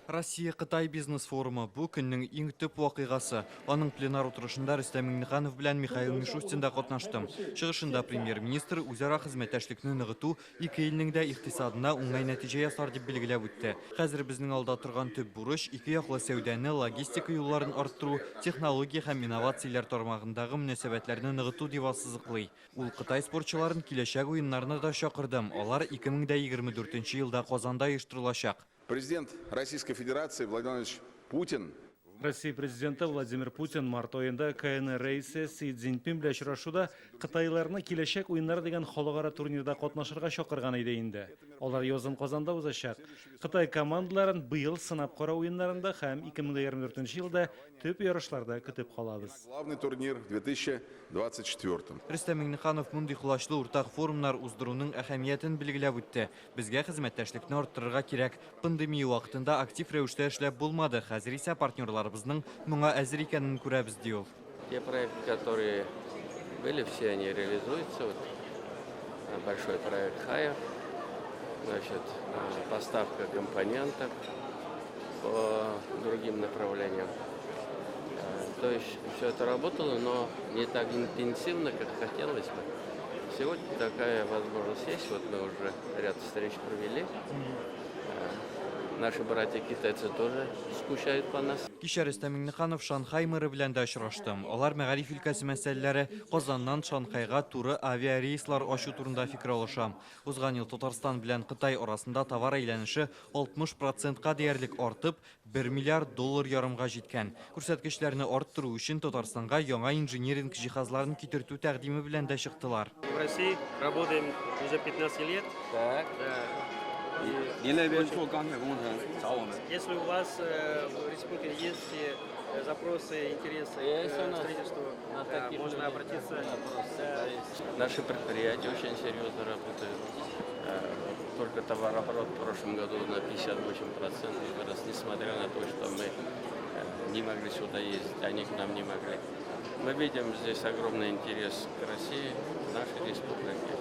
Россия-Кытай бизнес-форумы бу көннең иң төп вакыйгасы. Аның пленар утырышында Рөстәм Миңнеханов белән Михаил Мишустин да катнашты. Чыгышында премьер-министр үзара хезмәттәшлекне ныгыту ике илнең дә икътисадына уңай нәтиҗә ясар дип билгеләп үтте. Хәзер безнең алда торган төп бурыч, ике яклы сәүдәне, логистика юлларын арттыру, технология һәм инновацияләр тармагындагы мөнәсәбәтләрне ныгыту, дип ассызыклый. Ул Кытай спортчыларын киләчәк уеннарына да чакырды, алар 2024 елда Казанда оештырылачак. Президент Российской Федерации Владимир Владимирович Путин. Россия Президенты Владимир Путин март аенда КНР Рәисе Си Цзиньпин белән очрашуда кытайларны Киләчәк уеннары дигән халыкара турнирда катнашырга чакырган иде инде. Алар язын Казанда узачак. Кытай командаларын быел сынап карау уеннарында һәм 2024 елда төп ярышларда көтеп калабыз. Главный турнир в 2024. Рөстәм Миңнеханов мондый колачлы уртак форумнар уздыруның әһәмиятен билгеләп үтте. Безгә хезмәттәшлекне арттырырга кирәк. Пандемия вакытында актив рәвештә эшләп булмады, хәзер исә партнерларыбызның моңа әзер икәнен күрәбез, ди ул. Те проекты, которые были, все они реализуются. Вот большой проект Хайер, значит, поставка компонентов по другим направлениям. То есть все это работало, но не так интенсивно, как хотелось бы. Сегодня такая возможность есть. Вот мы уже ряд встреч провели. Наши братья китайцы тоже скучают по нас. Кичә Рөстәм Миңнеханов Шанхай мэры белән дә очрашты. Алар мәгариф өлкәсе мәсьәләләре, Казаннан Шанхайга туры авиарейслар ачу турында фикер алыша. Узган ел Татарстан белән Кытай арасында товар әйләнеше 60 процентка диярлек артып, 1 миллиард доллар ярымга җиткән. Күрсәткечләрне арттыру өчен Татарстанга яңа инжиниринг җиһазларын китертү тәкъдиме белән дә чыктылар. В России работаем уже 15 лет. Так. Да. 您那边做钢铁工程找我们。 Если у вас в республике есть запросы, интересы Есть к у нас строительству, на да, таких можно людей обратиться. запросы, Да. да, есть. Наши предприятия очень серьезно работают. Только товарооборот в прошлом году на 58% вырос, несмотря на то, что мы не могли сюда ездить, они к нам не могли. Мы видим здесь огромный интерес к России, к нашей республике.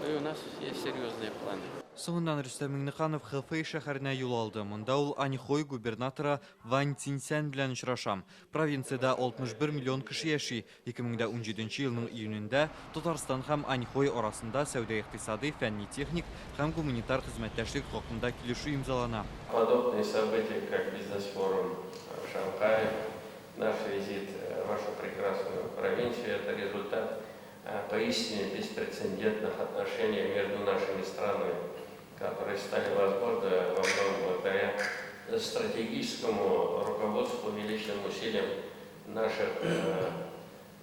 Ну и у нас есть серьезные планы. Соңыннан Рөстәм Миңнеханов Хэфэй шәһәренә юл алды. Монда ул Аньхой губернаторы Вань Цинсян белән очраша. Провинциядә 61 миллион кеше яши. 2017 елның июнендә Татарстан һәм Аньхой арасында сәүдә-икътисадый, фәнни-техник һәм гуманитар хезмәттәшлек хакында килешү имзалана. Подобные события, как бизнес-форум в Шанхае, наш визит в вашу прекрасную провинцию, это результат поистине беспрецедентных отношений между нашими странами, которые стали возможны во многом благодаря стратегическому руководству и личным усилиям наших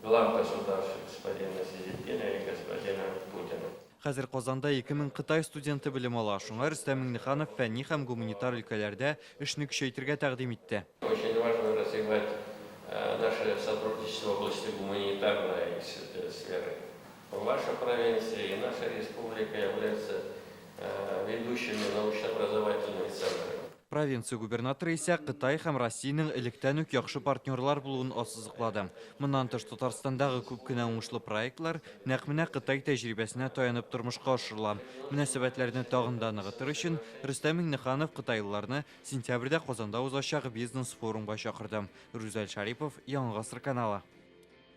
глав государств, господина Си Цзиньпина и господина Путина. Хәзер Казанда 2000 Кытай студенты белем ала. Шуңа Рөстәм Миңнеханов фәнни һәм гуманитар өлкәләрдә эшне көчәйтергә тәкъдим итте. Очень важно развивать наше сотрудничество в области гуманитарной сферы. Ваша провинция и наша республика являются ведущими научно-образовательными центрами. Провинция губернаторы исә Кытай һәм Россиянең электән үк яхшы партнерлар булуын ассызыклады. Моннан тыш Татарстандагы күп кенә уңышлы проектлар нәкъ менә Кытай тәҗрибәсенә таянып тормышка ашырыла. Мөнәсәбәтләрне тагын да ныгытыр өчен Рөстәм Миңнеханов кытайлыларны сентябрьдә Казанда узачак бизнес-форумга чакырды. Рүзәл Шарипов, Яңа Гасыр каналы.